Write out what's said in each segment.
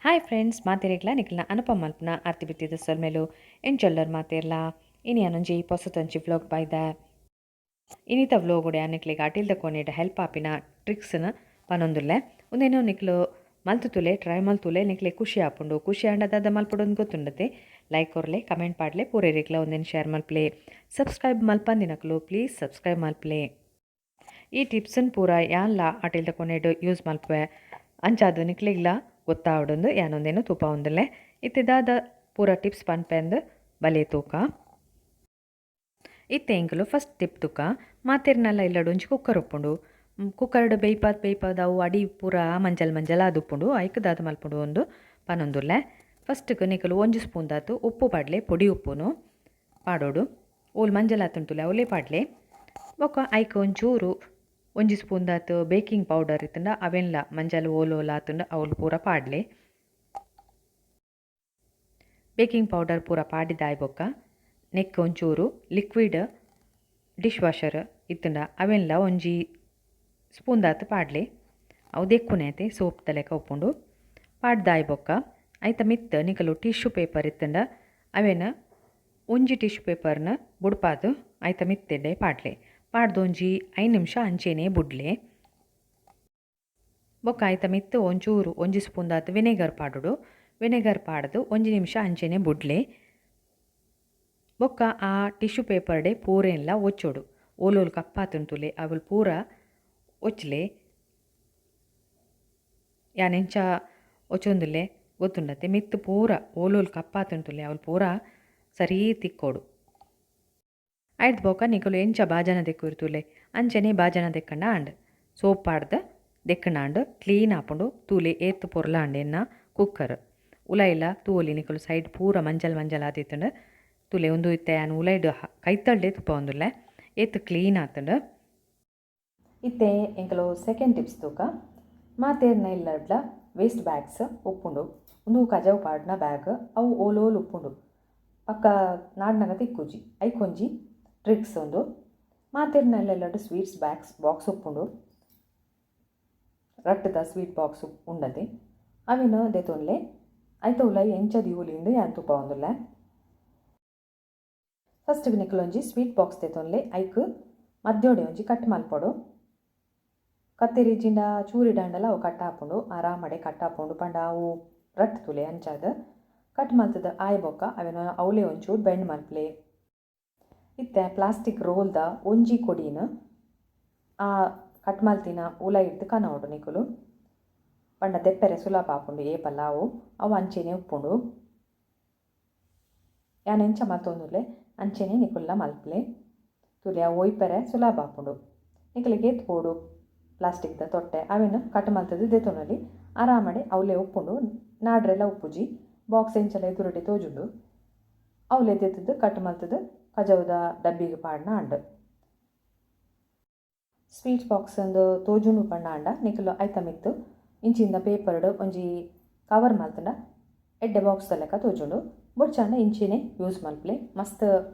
Hi friends, ಮಾತೆರೆಗ್ಲ ನಿಕ್ಲ್ನ ಅನುಪಮ ಮಲ್ಪುನ ಆರ್ತಿ ಬಿತ್ತಿದ ಸೊಲ್ಮೆಲು. ಎಂಚೊಲ್ಲರ್ ಮಾತೆರ್ಲ? ಇನಿ ಯಾನೊಂಜಿ ಪೊಸತೊಂಜಿ ವ್ಲೋಗ್ ಬೈದ. ಇನಿತ ವ್ಲೋಗುಡೆ ಯಾನ್ ನಿಕ್ಲೆಗ್ ಅಟಿಲ್ದ ಕೋಣೆಡ್ ಹೆಲ್ಪ್ ಆಪಿನ ಟ್ರಿಕ್ಸ್ನ್ ಪನೊಂದುಲ್ಲೆ. ಉಂದೆನ್ ನಿಕ್ಲು ಮಲ್ತ್ ತೂಲೆ, ಟ್ರೈ ಮಲ್ತುಲೆ, ನಿಕ್ಲೆ ಖುಷಿ ಆಪುಂಡು. ಖುಷಿ ಆಂಡ ದಾದ ಮಲ್ಪೊಡೊಂದು ಗೊತ್ತುಂಡತೆ? ಲೈಕ್ ಕೊರ್ಲೆ, ಕಮೆಂಟ್ ಪಾಡ್ಲೆ, ಪೂರೆರೆಗ್ಲ ಉಂದೆನ್ ಶೇರ್ ಮಲ್ಪಲೆ. ಸಬ್ಸ್ಕ್ರೈಬ್ ಮಲ್ಪಂದಿನಕ್ಲು ಪ್ಲೀಸ್ ಸಬ್ಸ್ಕ್ರೈಬ್ ಮಲ್ಪಲೆ. ಈ ಟಿಪ್ಸ್ನ್ ಪೂರ ಯಾನ್ಲ ಅಟಿಲ್ದ ಕೋಣೆಡ್ ಯೂಸ್ ಮಲ್ಪುವೆ. ಅಂಚಾದ್ ನಿಕ್ಲೆಗ್ಲ ಗೊತ್ತಾವಡೊಂದು ಯಾನೊಂದೇನು ತೂಪಾವೊಂದುಲ್ಲೆ. ಇತ್ತೆ ದಾದ ಪೂರ ಟಿಪ್ಸ್ ಪನ್ಪೆಂದು ಬಲೆ ತೂಕ. ಇತ್ತೆ ಎಂಕುಲು ಫಸ್ಟ್ ಟಿಪ್ ತೂಕ. ಮಾತೆರ್ನಲ ಇಲ್ಲಡ್ ಒಂಜಿ ಕುಕ್ಕರ್ ಉಪ್ಪುಂಡು. ಕುಕ್ಕರ್ಡ್ ಬೇಯ್ಪಾದ್ ಬೇಯ್ಪಾದ್ ಅವು ಅಡಿ ಪೂರ ಮಂಜಲ್ ಮಂಜಲ್ ಆದುಪ್ಪುಂಡು. ಐಕ್ ದಾದ ಮಲ್ಪುಂಡು ಒಂದು ಪನೊಂದುಲ್ಲೆ. ಫಸ್ಟ್ಗೆ ನಿಕುಲು ಒಂಜಿ ಸ್ಪೂನ್ ದಾತು ಉಪ್ಪು ಪಾಡ್ಲೆ. ಪೊಡಿ ಉಪ್ಪುನು ಪಾಡೋಡು. ಓಲ್ ಮಂಜಲ್ ಆತುಂಡು ಅವಲೇ ಪಾಡ್ಲೆ. ಬೊಕ್ಕ ಐಕ್ ಒಂಚೂರು ಒಂಜಿ ಸ್ಪೂನ್ ದಾತ್ ಬೇಕಿಂಗ್ ಪೌಡರ್ ಇತ್ತುಂಡ ಅವೆನ್ಲ ಮಂಜಲ್ ಓಲು ಓಲು ಆತುಂಡು ಅವ್ಲು ಪೂರ ಪಾಡ್ಲೆ. ಬೇಕಿಂಗ್ ಪೌಡರ್ ಪೂರ ಪಾಡಿದಾಯ್ ಬೊಕ್ಕ ನೆಕ್ ಒಂಚೂರು ಲಿಕ್ವಿಡ್ ಡಿಶ್ ವಾಷರ್ ಇತ್ತುಂಡ ಅವೆನ್ಲ ಒಂಜಿ ಸ್ಪೂನ್ ದಾತ್ ಪಾಡ್ಲೆ. ಅವು ದೆಕ್ಕುನೆ ಐತೆ, ಸೋಪ್ ದ ಲೆಕ್ಕ ಉಪ್ಪುಂಡು. ಪಾಡ್ದಾಯ್ ಬೊಕ್ಕ ಐತ ಮಿತ್ತ್ ನಿಕಲು ಟಿಶ್ಯೂ ಪೇಪರ್ ಇತ್ತುಂಡ ಅವೆನ್ ಒಂಜಿ ಟಿಶ್ಯೂ ಪೇಪರ್ನ ಬುಡ್ಪಾದ್ ಐತ ಮಿತ್ತೆಡೆ ಪಾಡ್ಲೆ. ಪಾಡ್ದ್ ಒಂಜಿ 5 ನಿಮಿಷ ಅಂಚೆನೆ ಬುಡ್ಲೆ. ಬೊಕ್ಕ ಐತ ಮಿತ್ತ್ ಒಂಚೂರು ಒಂಜಿ ಸ್ಪೂನ್ ದಾತ್ ವಿನೆಗರ್ ಪಾಡೊಡು. ವಿನೆಗರ್ ಪಾಡ್ದು ಒಂಜಿ ನಿಮಿಷ ಅಂಚೆನೆ ಬುಡ್ಲೆ. ಬೊಕ್ಕ ಆ ಟಿಶ್ಯೂ ಪೇಪರ್ಡೆ ಪೂರೆನ್ಲ ಒಚ್ಚೊಡು. ಓಲೋಲು ಕಪ್ಪಾತುಂಡು ತೂಲೆ, ಅವುಲು ಪೂರ ಒಚ್ಲೆ. ಯಾನ್ ಎಂಚ ಒಚ್ಚೊಂದುಲ್ಲೆ ಗೊತ್ತುಂಡತ್ತೆ? ಮಿತ್ತ್ ಪೂರ ಓಲೋಲು ಕಪ್ಪಾತುಂಡು ತೂಲೆ, ಅವುಲು ಪೂರ ಸರಿ ತಿಕ್ಕೊಡು. ಐಡ್ದ್ ಬೊಕ್ಕ ನಿಕುಲು ಎಂಚ ಬಾಜನ ದೆಕ್ಕುವೆರ್ ತೂಲೆ, ಅಂಚನೆ ಬಾಜನ ದೆಕ್ಕಂಡ ಆಂಡ್. ಸೋಪ್ ಪಾಡ್ದ್ ದೆಕ್ಕಂಡ ಆಂಡ್, ಕ್ಲೀನ್ ಆಪುಂಡು. ತೂಲೆ, ಏತ್ ಪೊರ್ಲಾಂಡ್ ಎನ್ನ ಕುಕ್ಕರ್. ಉಲಾಯಿಲ ತೂವೊಲಿ ನಿಕುಲು, ಸೈಡ್ ಪೂರ ಮಂಜಲ್ ಮಂಜಲ್ ಆದಿತ್ತ್ಂಡ್ ತೂಲೆ. ಉಂದು ಇತ್ತೆ ಯಾನ್ ಉಲೈಡ್ ಕೈತಲ್ಡೆ ತೂಪಾವೊಂದುಲ್ಲೆ, ಏತ್ ಕ್ಲೀನ್ ಆತ್ಂಡ್. ಇತ್ತೆ ಎಂಕುಲು ಸೆಕೆಂಡ್ ಟಿಪ್ಸ್ ತೂಕ. ಮಾತೆರ್ನ ಇಲ್ಲಡ್ಲ ವೇಸ್ಟ್ ಬ್ಯಾಗ್ಸ್ ಉಪ್ಪುಂಡು. ಉಂದು ಕಜವು ಪಾಡ್ನ ಬ್ಯಾಗ್. ಅವು ಓಲೋಲು ಉಪ್ಪುಂಡು, ಪಕ್ಕ ನಾಡ್ನಗ ತಿಕ್ಕುಜಿ. ಐಕೊಂಜಿ ಟ್ರಿಕ್ಸ್ ಉಂದು. ಮಾತೆರ್ನ ಇಲ್ಲಡ್ ಸ್ವೀಟ್ಸ್ ಬ್ಯಾಗ್ಸ್ ಬಾಕ್ಸ್ ಉಪ್ಪುಂಡು. ರಟ್ಟದ ಸ್ವೀಟ್ ಬಾಕ್ಸ್ ಉಂಡತೆ, ಅವೆನ್ ದೆತೊನ್ಲೆ. ಐತ ಉಲಾಯಿ ಎಂಚ ದೀವೊಲಿಂದ್ ಯಾನ್ ತೂಪಾವೊಂದುಲ್ಲೆ. ಫಸ್ಟ್ ನಿಕುಲೊಂಜಿ ಸ್ವೀಟ್ ಬಾಕ್ಸ್ ದೆತೊನ್ಲೆ. ಐಕ್ ಮದ್ಯೋಡೆ ಒಂಜಿ ಕಟ್ ಮಲ್ಪೊಡು. ಕತ್ತೆರಿ ಇಜ್ಜಿಂಡ ಚೂರಿಡ್ ಆಂಡಲ ಅವು ಕಟ್ ಆಪುಂಡು, ಆರಾಮಡೆ ಕಟ್ ಆಪುಂಡು. ಪಂಡ ಅವು ರಟ್ಟ್ ತೂಲೆ, ಅಂಚಾದ್ ಕಟ್ ಮಲ್ತ್ದ್ ಆಯಿ ಬೊಕ್ಕ ಅವೆನ್ ಅವಲೇ ಒಂಚೂರು ಬೆಂಡ್ ಮಲ್ಪಲೆ. ಇತ್ತೆ ಪ್ಲಾಸ್ಟಿಕ್ ರೋಲ್ದ ಒಂಜಿ ಕೊಡಿನ್ ಆ ಕಟ್ ಮಲ್ತಿನ ಉಲಯಿಡ್ದ್ ಕನವೊಡು ನಿಕುಲು. ಪಂಡ ದೆಪ್ಪೆರೆ ಸುಲಭ ಆಪುಂಡು. ಏಪಲ ಅವು ಅವು ಅಂಚೆನೆ ಉಪ್ಪುಂಡು. ಯಾನ್ ಎಂಚ ಮಲ್ತೊಂದುಲ್ಲೆ, ಅಂಚೆನೆ ನಿಕುಲ್ಲ ಮಲ್ಪಲೆ. ತೂಲೆ, ಅವು ಒಯ್ಪೆರೆ ಸುಲಭ ಆಪುಂಡು. ನಿಕುಲೆಗ್ ಏತ್ ಬೋಡು ಪ್ಲಾಸ್ಟಿಕ್ದ ತೊಟ್ಟೆ, ಅವೆನ್ ಕಟ್ ಮಲ್ತ್ದ್ ದೆತೊನೊಲಿ. ಆರಾಮಡೆ ಅವಲೇ ಉಪ್ಪುಂಡು, ನಾಡ್ರೆಲ ಉಪ್ಪುಜಿ. ಬಾಕ್ಸ್ ಎಂಚಲ ಎದುರುಡೆ ತೋಜುಂಡು. ಅವಲೇ ದೆತ್ತ್ದ್ ಕಟ್ ಮಲ್ತ್ದ್ ಕಜವುದ ಡಬ್ಬಿಗ್ ಪಾಡ್ನ ಆಂಡ್. ಸ್ವೀಟ್ ಬಾಕ್ಸ್ ಅಂದ್ ತೋಜುಂಡು ಪಂಡ ಆಂಡ ನಿಕುಲು ಐತ ಮಿತ್ತ್ ಇಂಚಿಂದ ಪೇಪರ್ಡ್ ಒಂಜಿ ಕವರ್ ಮಲ್ತ್ಂಡ ಎಡ್ಡೆ ಬಾಕ್ಸ್ ದ ಲೆಕ್ಕ ತೋಜುಂಡು. ಬೊಡ್ಚಾಂಡ ಇಂಚೆನೆ ಯೂಸ್ ಮಲ್ಪುಲೆ. ಮಸ್ತ್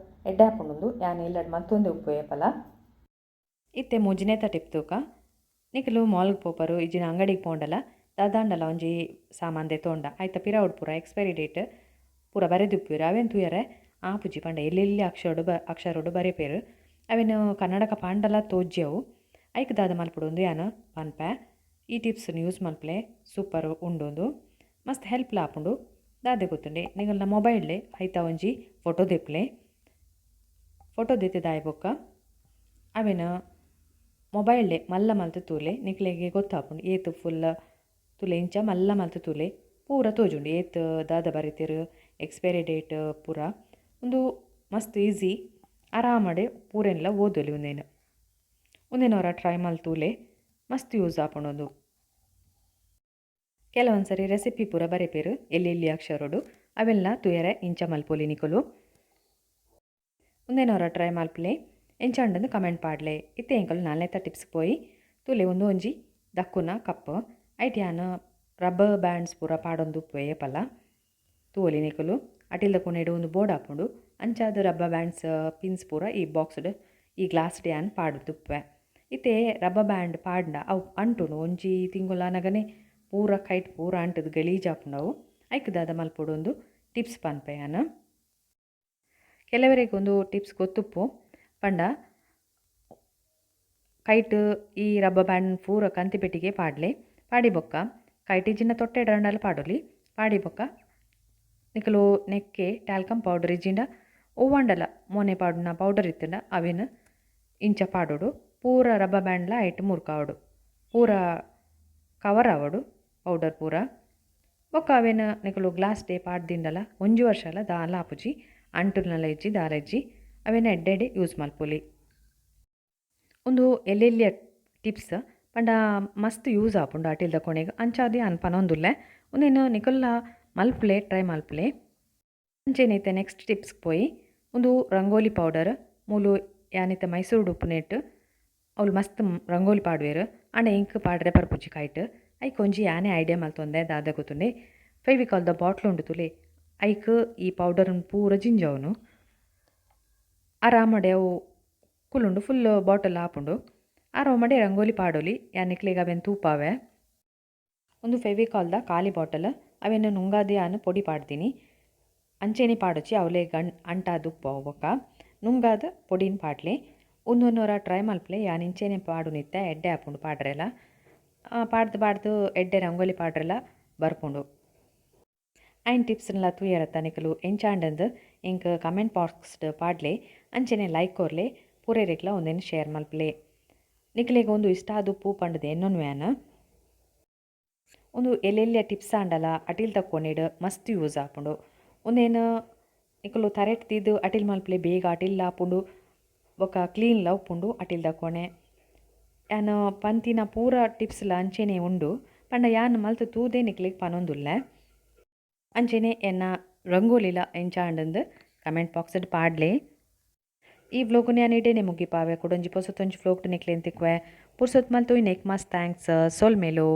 ಎಡ್ಡೆ ಆಪುಂಡು. ಯಾನ್ ಇಲ್ಲಡ್ ಮಲ್ತೊಂದೆ ಉಪ್ಪುವೆ ಏಪಲ. ಇತ್ತೆ ಮೂಜಿನೇತ ಟಿಪ್ ತೂಕ. ನಿಕುಲು ಮಾಲ್ಗ್ ಪೋಪರು ಇಜ್ಜಿಂಡ ಅಂಗಡಿಗ್ ಪೋಂಡಲ ದಾದಾಂಡಲ ಒಂಜಿ ಸಾಮಾನ್ ದೆತೊಂಡ ಐತ ಪಿರವುಡು ಪೂರ ಎಕ್ಸ್ಪೈರಿ ಡೇಟ್ ಪೂರ ಬರೆದುಪ್ಪುವೆರ್. ಅವೆನ್ ತೂಯರೆ ಆಪುಜಿ. ಪಂಡ ಎಲ್ಲೆಲ್ಯ ಅಕ್ಷರಡ್ ಅಕ್ಷರಡ್ ಬರೆಪೆರ್. ಅವೆನ್ ಕನ್ನಡಕ ಪಾಂಡಲ ತೋಜ್ಜಿ ಅವು. ಐಕ್ ದಾದ ಮಲ್ಪೊಡು ಉಂದು ಯಾನ್ ಪನ್ಪೆ. ಈ ಟಿಪ್ಸ್ನ್ ಯೂಸ್ ಮಲ್ಪಲೆ, ಸೂಪರ್ ಉಂಡು ಉಂದು, ಮಸ್ತ್ ಹೆಲ್ಪ್ಲ ಆಪುಂಡು. ದಾದೆ ಗೊತ್ತುಂಡೆ? ನಿಗಲ್ನ ಮೊಬೈಲ್ಡೆ ಐತ ಒಂಜಿ ಫೋಟೋ ದೆಪ್ಪಲೆ. ಫೋಟೋ ದೆತ್ತ್ದಾಯಿ ಬೊಕ್ಕ ಅವೆನ್ ಮೊಬೈಲ್ಡೆ ಮಲ್ಲ ಮಲ್ತ್ ತೂಲೆ, ನಿಕ್ಲೆಗ್ ಗೊತ್ತಾಪುಂಡು ಏತ್ ಫುಲ್. ತೂಲೆ, ಇಂಚ ಮಲ್ಲ ಮಲ್ತ್ ತೂಲೆ, ಪೂರ ತೋಜುಂಡು, ಏತ್ ದಾದ ಬರೆತೆರ್, ಎಕ್ಸ್ಪೈರಿ ಡೇಟ್ ಪೂರ. ಉಂದು ಮಸ್ತ್ ಈಸಿ, ಆರಾಮಡೆ ಪೂರೆನ್ಲ ಓದೊಲಿ. ಉಂದೆನ್ ಉಂದೆನ್ ಒರ ಟ್ರೈ ಮಲ್ತೂಲೆ, ಮಸ್ತ್ ಯೂಸ್ ಆಪುಂಡು ಉಂದು. ಕೆಲವೊಂದು ಸರಿ ರೆಸಿಪಿ ಪೂರ ಬರೆಪೆರ್ ಎಲ್ಲಿ ಅಕ್ಷರೊಡು. ಅವೆಲ್ಲ ತೂಯರೆ ಇಂಚ ಮಲ್ಪೊಲಿ ನಿಕುಲು. ಉಂದೆನ್ ಒರ ಟ್ರೈ ಮಲ್ಪಲೆ, ಎಂಚ ಉಂಡಂದು ಕಮೆಂಟ್ ಪಾಡ್ಲೆ. ಇತ್ತೆ ಎಂಕುಲು ನಾಲ್ನೇತ ಟಿಪ್ಸ್ ಪೋಯಿ. ತೂಲೆ, ಉಂದು ಒಂಜಿ ದಕ್ಕುನ ಕಪ್. ಐಟ್ ಯಾನ್ ರಬ್ಬರ್ ಬ್ಯಾಂಡ್ಸ್ ಪೂರ ಪಾಡೊಂದು ಉಪ್ಪುವೆ ಏಪಲ. ತೂವೊಲಿ ನಿಕುಲು. ಅಟಿಲ್ದ ಕೊನೆಡ್ ಉಂದು ಬೋಡಾಪುಂಡು. ಅಂಚಾದ್ ರಬ್ಬರ್ ಬ್ಯಾಂಡ್ಸ್, ಪಿನ್ಸ್ ಪೂರ ಈ ಬಾಕ್ಸ್ಡ್, ಈ ಗ್ಲಾಸ್ಡ್ ಯಾನ್ ಪಾಡ್ದುಪ್ಪುವೆ. ಇತ್ತೆ ರಬ್ಬರ್ ಬ್ಯಾಂಡ್ ಪಾಡ್ಂಡ ಅವು ಅಂಟುಂಡು. ಒಂಜಿ ತಿಂಗೊಲು ಆನಗನೆ ಪೂರ. ಪೂರ ಕೈಟ್ ಪೂರ ಅಂಟುದು ಗಲೀಜಾಪುಂಡು ಅವು. ಐಕ್ ದಾದ ಮಲ್ಪೊಡು ಉಂದು ಟಿಪ್ಸ್ ಪನ್ಪೆ ಯಾನ್. ಕೆಲವರೆಗ್ ಉಂದು ಟಿಪ್ಸ್ ಗೊತ್ತುಪ್ಪು. ಪಂಡ ಕೈಟ್ ಈ ರಬ್ಬರ್ ಬ್ಯಾಂಡ್ ಪೂರ ಕಂತಿ ಪೆಟ್ಟಿಗೆ ಪಾಡ್ಲೆ. ಪಾಡಿ ಬೊಕ್ಕ ಕೈಟ್ ಇಜ್ಜಿಂಡ ತೊಟ್ಟೆಡ್ ಆಂಡಲ ಪಾಡೊಲಿ. ಪಾಡಿ ಬೊಕ್ಕ ನಿಕುಲು ನೆಕ್ಕೆ ಟ್ಯಾಲ್ಕಮ್ ಪೌಡರ್ ಇಜ್ಜಿಂಡ ಒವ್ವಾಂಡಲ ಮೋನೆ ಪಾಡುನ ಪೌಡರ್ ಇತ್ತ್ಂಡ ಅವೆನ್ ಇಂಚ ಪಾಡೊಡು. ಪೂರ ರಬ್ಬರ್ ಬ್ಯಾಂಡ್ಲ ಐಟ್ ಮುರ್ಕಾವೊಡು. ಪೂರ ಕವರ್ ಆವೊಡು ಪೌಡರ್ ಪೂರ. ಬೊಕ್ಕ ಅವೆನ್ ನಿಕುಲು ಗ್ಲಾಸ್ ಡೇ ಪಾಡ್ದಿಂಡಲ ಒಂಜಿ ವರ್ಷಲ ದಾಲ ಆಪುಜಿ. ಅಂಟುನಲ ಇಜ್ಜಿ ದಾಲ ಇಜ್ಜಿ. ಅವೆನ್ ಎಡ್ಡೆ ಎಡ್ಡೆ ಯೂಸ್ ಮಲ್ಪೊಲಿ. ಉಂದು ಎಲ್ಲೆಲ್ಯ ಟಿಪ್ಸ್ ಪಂಡ ಮಸ್ತ್ ಯೂಸ್ ಆಪುಂಡು ಅಟಿಲ್ದ ಕೋಣೆಗ್. ಅಂಚಾದ್ ಯಾನ್ ಪನೊಂದುಲ್ಲೆ. ಉಂದೆನ್ ನಿಕುಲ್ಲ ಮಲ್ಪುಲೆ, ಟ್ರೈ ಮಲ್ಪುಲೆ. ಅಂಚೆನೆ ಇತ್ತೆ ನೆಕ್ಸ್ಟ್ ಟಿಪ್ಸ್ ಪೋಯಿ. ಉಂದು ರಂಗೋಲಿ ಪೌಡರ್. ಮೂಲು ಯಾನ್ ಇತ್ತೆ ಮೈಸೂರುಡು ಉಪ್ಪುನೆಟ್ ಅವ್ಲು ಮಸ್ತ್ ರಂಗೋಲಿ ಪಾಡುವೆರ್. ಆಂಡ ಎಂಕ್ ಪಾಡ್ರೆ ಬರ್ಪುಜಿ ಕೈಟ್. ಐಕ್ ಒಂಜಿ ಯಾನೇ ಐಡಿಯಾ ಮಲ್ತೊಂದೆ. ದಾದ ಗೊತ್ತುಂಡೆ? ಫೆವಿಕಾಲ್ದ ಬಾಟ್ಲ್ ಉಂಡು ತೂಲೆ, ಐಕ್ ಈ ಪೌಡರ್ನ್ ಪೂರ ಜಿಂಜಾವುನು. ಆರಾಮಡೆ ಅವು ಕುಲ್ಲುಂಡು, ಫುಲ್ ಬಾಟಲ್ ಆಪುಂಡು. ಆರಾಮಡೆ ರಂಗೋಲಿ ಪಾಡೊಲಿ. ಯಾನ್ ನಿಕ್ಲೆಗ್ ಅವೆನ್ ತೂಪಾವೆ. ಉಂದು ಫೆವಿಕಾಲ್ದ ಖಾಲಿ ಬಾಟಲ್. ಅವೆನ್ ನುಂಗಾದ್ ಯಾನ್ ಪೊಡಿ ಪಾಡ್ದಿನಿ. ಅಂಚೆನೆ ಪಾಡೊಚಿ, ಅವಲೇ ಗಣ್ ಅಂಟಾದ್ ಉಪ್ಪು. ಬೊಕ್ಕ ನುಂಗಾದ್ ಪೊಡಿನ್ ಪಾಡ್ಲೆ. ಉಂದೊನ್ ಒರ ಟ್ರೈ ಮಲ್ಪುಲೆ. ಯಾನ್ ಇಂಚೆನೆ ಪಾಡುನಿತ್ತೆ. ಎಡ್ಡೆ ಆಪುಂಡು ಪಾಡ್ರೆಲ. ಪಾಡ್ದು ಪಾಡ್ದು ಎಡ್ಡೆ ರಂಗೋಲಿ ಪಾಡ್ರೆಲ ಬರ್ಪುಂಡು. ಐನ್ ಟಿಪ್ಸ್ನ್ಲ ತೂಯರತ್ತ ನಿಕುಲು? ಎಂಚಾಂಡಂದು ಎಂಕ್ ಕಮೆಂಟ್ ಬಾಕ್ಸ್ಡ್ ಪಾಡ್ಲೆ. ಅಂಚೆನೆ ಲೈಕ್ ಕೊರ್ಲೆ. ಪೂರೆರೆಗ್ಲ ಉಂದೆನ್ ಶೇರ್ ಮಲ್ಪುಲೆ. ನಿಕಲೆಗ್ ಉಂದು ಇಷ್ಟ ಆದುಪ್ಪು ಪಂಡ್ದ್ ಎನ್ನೊನ್ವೆ ಯಾನ್. ಉಂದು ಎಲ್ಲೆಲ್ಯ ಟಿಪ್ಸ್ ಆಂಡಲ ಅಟಿಲ್ದ ಕೋಣೆಡ್ ಮಸ್ತ್ ಯೂಸ್ ಆಪುಂಡು. ಉಂದೆನ್ ನಿಕುಲು ತರೆಟ್ ದೀದ್ ಅಟಿಲ್ ಮಲ್ಪುಲೆ. ಬೇಗ ಅಟಿಲ್ ಆಪುಂಡು, ಬೊಕ ಕ್ಲೀನ್ಲ ಉಪ್ಪುಂಡು ಅಟಿಲ್ದ ಕೋಣೆ. ಯಾನ್ ಪಂತಿನ ಪೂರ ಟಿಪ್ಸ್ಲ ಅಂಚೆನೆ ಉಂಡು. ಪಂಡ ಯಾನ್ ಮಲ್ತ್ ತೂದೇ ನಿಕ್ಲೆಗ್ ಪನೊಂದುಲ್ಲೆ. ಅಂಚೆನೆ ಎನ್ನ ರಂಗೋಲಿಲ ಎಂಚ ಆಂಡಂದು ಕಮೆಂಟ್ ಬಾಕ್ಸ್ಡ್ ಪಾಡ್ಲೆ. ಈ ವ್ಲೋಗ್ನು ಯಾನ್ ಇಡೇನೆ ಮುಗಿಪಾವೆ. ಕುಡೊಂಜಿ ಪೊಸತೊಂಜಿ ವ್ಲೋಗ್ ನಿಕ್ಲೆನ್ ತಿಕ್ಕುವೆ. ಪುರ್ಸೊತ್ ಮಲ್ತು ನೆಕ್ ಮಸ್ತ್ thanks. ಸೊಲ್ಮೆಲು.